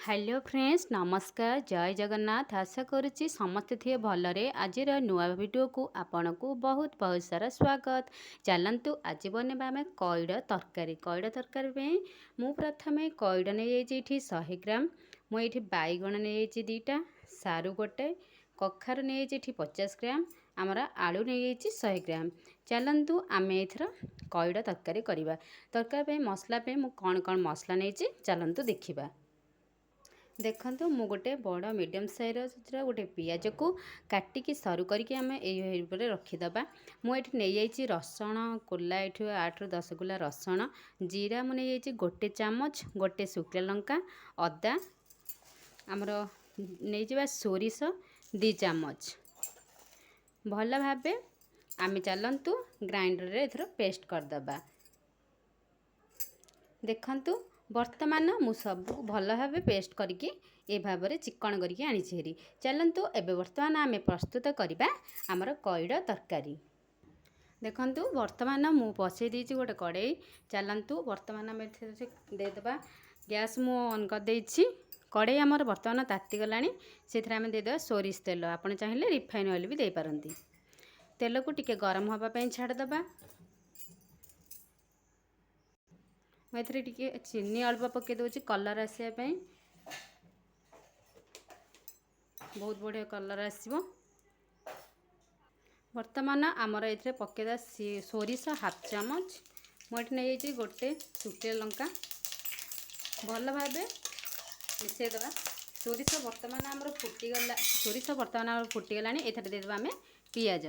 Hello friends, ନମସ୍କାର, ଜୟ ଜଗନ୍ନାଥ। ଆଶା କରୁଛି ସମସ୍ତେ ଥିବେ ଭଲରେ। ଆଜିର ନୂଆ ଭିଡ଼ିଓକୁ ଆପଣଙ୍କୁ ବହୁତ ବହୁତ ସାରା ସ୍ୱାଗତ। ଚାଲନ୍ତୁ, ଆଜି ବନେଇବା ଆମେ କଇଡ଼ ତରକାରୀ। କଇଡ଼ ତରକାରୀ ପାଇଁ ମୁଁ ପ୍ରଥମେ କଇଡ଼ ନେଇଯାଇଛି ଏଇଠି 100 ଗ୍ରାମ। ମୁଁ ଏଇଠି ବାଇଗଣ ନେଇଯାଇଛି 2ଟା, ସାରୁ ଗୋଟେ, କଖାରୁ ନେଇଯାଇଛି ଏଠି 50 ଗ୍ରାମ, ଆମର ଆଳୁ ନେଇଯାଇଛି 100 ଗ୍ରାମ। ଚାଲନ୍ତୁ, ଆମେ ଏଥର କଇଡ଼ ତରକାରୀ କରିବା। ତରକାରୀ ପାଇଁ ମସଲା ପାଇଁ ମୁଁ କ'ଣ କ'ଣ ମସଲା ନେଇଛି, ଚାଲନ୍ତୁ ଦେଖିବା। ଦେଖନ୍ତୁ, ମୁଁ ଗୋଟେ ବଡ଼ ମିଡ଼ିୟମ୍ ସାଇଜ୍ର ଗୋଟେ ପିଆଜକୁ କାଟିକି ସରୁ କରିକି ଆମେ ଏଇ ଉପରେ ରଖିଦେବା। ମୁଁ ଏଠି ନେଇଯାଇଛି ରସୁଣ କୋଲା, ଏଠୁ 8ରୁ 10 କୁଲା ରସୁଣ। ଜିରା ମୁଁ ନେଇଯାଇଛି 1 ଚାମଚ, ଗୋଟେ ଶୁଖିଲା ଲଙ୍କା, ଅଦା ଆମର ନେଇଯିବା, ସୋରିଷ 2 ଚାମଚ। ଭଲ ଭାବେ ଆମେ ଚାଲନ୍ତୁ ଗ୍ରାଇଣ୍ଡରରେ ଏଥର ପେଷ୍ଟ କରିଦେବା। ଦେଖନ୍ତୁ, ବର୍ତ୍ତମାନ ମୁଁ ସବୁ ଭଲ ଭାବେ ପେଷ୍ଟ କରିକି ଏ ଭାବରେ ଚିକଣ କରିକି ଆଣିଛି ହେରି। ଚାଲନ୍ତୁ, ଏବେ ବର୍ତ୍ତମାନ ଆମେ ପ୍ରସ୍ତୁତ କରିବା ଆମର କଇଡ଼ ତରକାରୀ। ଦେଖନ୍ତୁ, ବର୍ତ୍ତମାନ ମୁଁ ବସେଇ ଦେଇଛି ଗୋଟେ କଡ଼େଇ। ଚାଲନ୍ତୁ, ବର୍ତ୍ତମାନ ଆମେ ଏଥିରେ ଦେଇଦେବା। ଗ୍ୟାସ୍ ମୁଁ ଅନ୍ କରିଦେଇଛି। କଡ଼େଇ ଆମର ବର୍ତ୍ତମାନ ତାତିଗଲାଣି। ସେଥିରେ ଆମେ ଦେଇଦେବା ସୋରିଷ ତେଲ। ଆପଣ ଚାହିଁଲେ ରିଫାଇନ୍ ଅଏଲ୍ ବି ଦେଇପାରନ୍ତି। ତେଲକୁ ଟିକେ ଗରମ ହେବା ପାଇଁ ଛାଡ଼ିଦେବା। ମୁଁ ଏଥିରେ ଟିକେ ଚିନି ଅଳ୍ପ ପକାଇ ଦେଉଛି କଲର୍ ଆସିବା ପାଇଁ। ବହୁତ ବଢ଼ିଆ କଲର୍ ଆସିବ। ବର୍ତ୍ତମାନ ଆମର ଏଥିରେ ପକାଇଦେବା ସୋରିଷ ହାଫ୍ ଚାମଚ। ମୁଁ ଏଠି ନେଇଯାଇଛି ଗୋଟେ ଶୁଖିଲା ଲଙ୍କା। ଭଲ ଭାବେ ମିଶାଇଦେବା। ସୋରିଷ ବର୍ତ୍ତମାନ ଆମର ଫୁଟିଗଲା। ସୋରିଷ ବର୍ତ୍ତମାନ ଆମର ଫୁଟିଗଲାଣି। ଏଥିରେ ଦେଇଦେବା ଆମେ ପିଆଜ।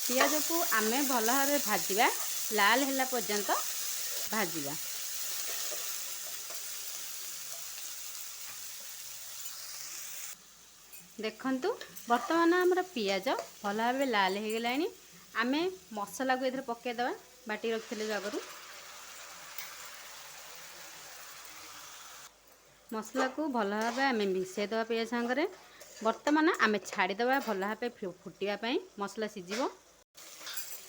ପିଆଜକୁ ଆମେ ଭଲ ଭାବେ ଭାଜିବା, ଲାଲ ହେଲା ପର୍ଯ୍ୟନ୍ତ ଭାଜିବା। ଦେଖନ୍ତୁ, ବର୍ତ୍ତମାନ ଆମର ପିଆଜ ଭଲ ଭାବେ ଲାଲ ହେଇଗଲାଣି। ଆମେ ମସଲାକୁ ଏଥିରେ ପକାଇଦେବା, ବାଟି ରଖିଥିଲେ ଯେଉଁ ଆଗରୁ। ମସଲାକୁ ଭଲ ଭାବେ ଆମେ ମିଶାଇଦେବା ପିଆଜ ସାଙ୍ଗରେ। ବର୍ତ୍ତମାନ ଆମେ ଛାଡ଼ିଦେବା ଭଲ ଭାବେ ଫୁଟିବା ପାଇଁ, ମସଲା ସିଝିବ।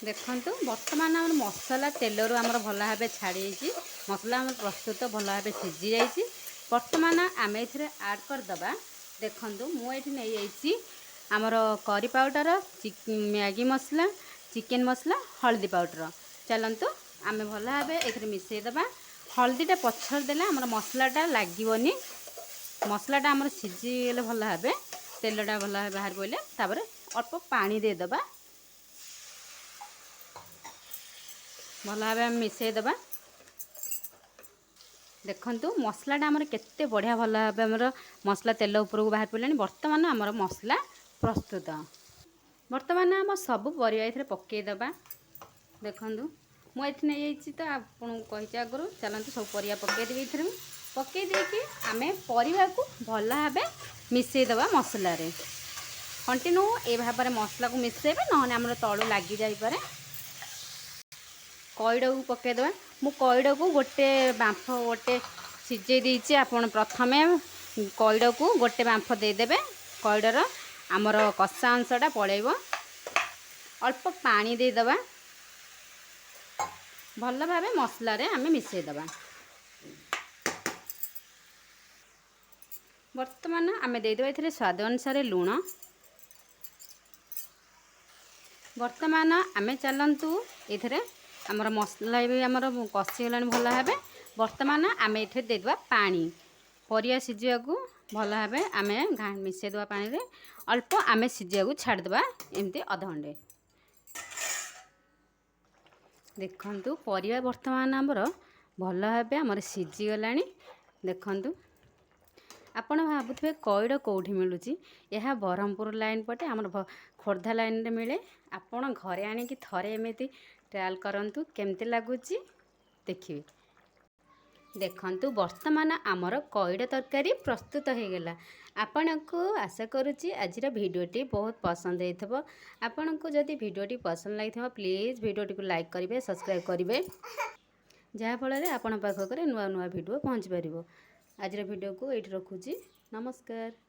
ଦେଖନ୍ତୁ, ବର୍ତ୍ତମାନ ଆମର ମସଲା ତେଲରୁ ଆମର ଭଲ ଭାବେ ଛାଡ଼ି ଯାଇଛି। ମସଲା ଆମର ପ୍ରସ୍ତୁତ ଭଲ ଭାବେ ସିଝି ଯାଇଛି। ବର୍ତ୍ତମାନ ଆମେ ଏଥିରେ ଆଡ଼୍ କରିଦେବା। ଦେଖନ୍ତୁ, ମୁଁ ଏଇଠି ନେଇଯାଇଛି ଆମର କରି ପାଉଡ଼ର, ମ୍ୟାଗି ମସଲା, ଚିକେନ୍ ମସଲା, ହଳଦୀ ପାଉଡ଼ର। ଚାଲନ୍ତୁ, ଆମେ ଭଲ ଭାବେ ଏଥିରେ ମିଶାଇଦେବା। ହଳଦୀଟା ପଛରେ ଦେଲେ ଆମର ମସଲାଟା ଲାଗିବନି। ମସଲାଟା ଆମର ସିଝିଗଲେ ଭଲ ଭାବେ ତେଲଟା ଭଲ ଭାବେ ବାହାରି ପଡ଼ିଲେ ତାପରେ ଅଳ୍ପ ପାଣି ଦେଇଦେବା। ଭଲ ଭାବେ ଆମେ ମିଶାଇଦେବା। ଦେଖନ୍ତୁ, ମସଲାଟା ଆମର କେତେ ବଢ଼ିଆ ଭଲ ଭାବେ ଆମର ମସଲା ତେଲ ଉପରକୁ ବାହାରି ପଡ଼ିଲାଣି। ବର୍ତ୍ତମାନ ଆମର ମସଲା ପ୍ରସ୍ତୁତ। ବର୍ତ୍ତମାନ ଆମ ସବୁ ପରିବା ଏଥିରେ ପକାଇଦେବା। ଦେଖନ୍ତୁ, ମୁଁ ଏଠି ନେଇଯାଇଛି ତ ଆପଣଙ୍କୁ କହିଛି ଆଗରୁ। ଚାଲନ୍ତୁ, ସବୁ ପରିବା ପକାଇଦେବି ଏଥିରେ। ମୁଁ ପକାଇ ଦେଇକି ଆମେ ପରିବାକୁ ଭଲ ଭାବେ ମିଶାଇଦେବା ମସଲାରେ। କଣ୍ଟିନ୍ୟୁ ଏ ଭାବରେ ମସଲାକୁ ମିଶାଇବେ, ନହେଲେ ଆମର ତଳୁ ଲାଗିଯାଇପାରେ। କଇଡ଼କୁ ପକାଇଦେବା। ମୁଁ କଇଡ଼କୁ ଗୋଟେ ବାମ୍ଫ ଗୋଟେ ସିଝେଇ ଦେଇଛି। ଆପଣ ପ୍ରଥମେ କଇଡ଼କୁ ଗୋଟେ ବାମ୍ଫ ଦେଇଦେବେ, କଇଡ଼ର ଆମର କଷା ଅଂଶଟା ପଳେଇବ। ଅଳ୍ପ ପାଣି ଦେଇଦେବା। ଭଲ ଭାବେ ମସଲାରେ ଆମେ ମିଶାଇଦେବା। ବର୍ତ୍ତମାନ ଆମେ ଦେଇଦେବା ଏଥିରେ ସ୍ୱାଦ ଅନୁସାରେ ଲୁଣ। ବର୍ତ୍ତମାନ ଆମେ ଚାଲନ୍ତୁ ଏଥିରେ ଆମର ମସଲା ବି ଆମର କଷିଗଲାଣି ଭଲ ଭାବେ। ବର୍ତ୍ତମାନ ଆମେ ଏଥିରେ ଦେଇଦେବା ପାଣି। ପରିବା ସିଝିବାକୁ ଭଲ ଭାବେ ଆମେ ମିଶାଇଦେବା ପାଣିରେ। ଅଳ୍ପ ଆମେ ସିଝିବାକୁ ଛାଡ଼ିଦେବା ଏମିତି ଅଧଘଣ୍ଟେ। ଦେଖନ୍ତୁ, ପରିବା ବର୍ତ୍ତମାନ ଆମର ଭଲ ଭାବେ ଆମର ସିଝିଗଲାଣି। ଦେଖନ୍ତୁ, ଆପଣ ଭାବୁଥିବେ କଇଡ଼ କେଉଁଠି ମିଳୁଛି। ଏହା ବ୍ରହ୍ମପୁର ଲାଇନ୍ ପଟେ, ଆମର ଖୋର୍ଦ୍ଧା ଲାଇନ୍ରେ ମିଳେ। ଆପଣ ଘରେ ଆଣିକି ଥରେ ଏମିତି ଟ୍ରାଏଲ୍ କରନ୍ତୁ, କେମିତି ଲାଗୁଛି ଦେଖିବେ। ଦେଖନ୍ତୁ, ବର୍ତ୍ତମାନ ଆମର କଇଡ଼ ତରକାରୀ ପ୍ରସ୍ତୁତ ହୋଇଗଲା। ଆପଣଙ୍କୁ ଆଶା କରୁଛି ଆଜିର ଭିଡ଼ିଓଟି ବହୁତ ପସନ୍ଦ ହେଇଥିବ। ଆପଣଙ୍କୁ ଯଦି ଭିଡ଼ିଓଟି ପସନ୍ଦ ଲାଗିଥିବ, ପ୍ଲିଜ୍ ଭିଡ଼ିଓଟିକୁ ଲାଇକ୍ କରିବେ, ସବସ୍କ୍ରାଇବ୍ କରିବେ, ଯାହାଫଳରେ ଆପଣଙ୍କ ପାଖରେ ନୂଆ ନୂଆ ଭିଡ଼ିଓ ପହଞ୍ଚି ପାରିବ। ଆଜିର ଭିଡ଼ିଓକୁ ଏଇଠି ରଖୁଛି। ନମସ୍କାର।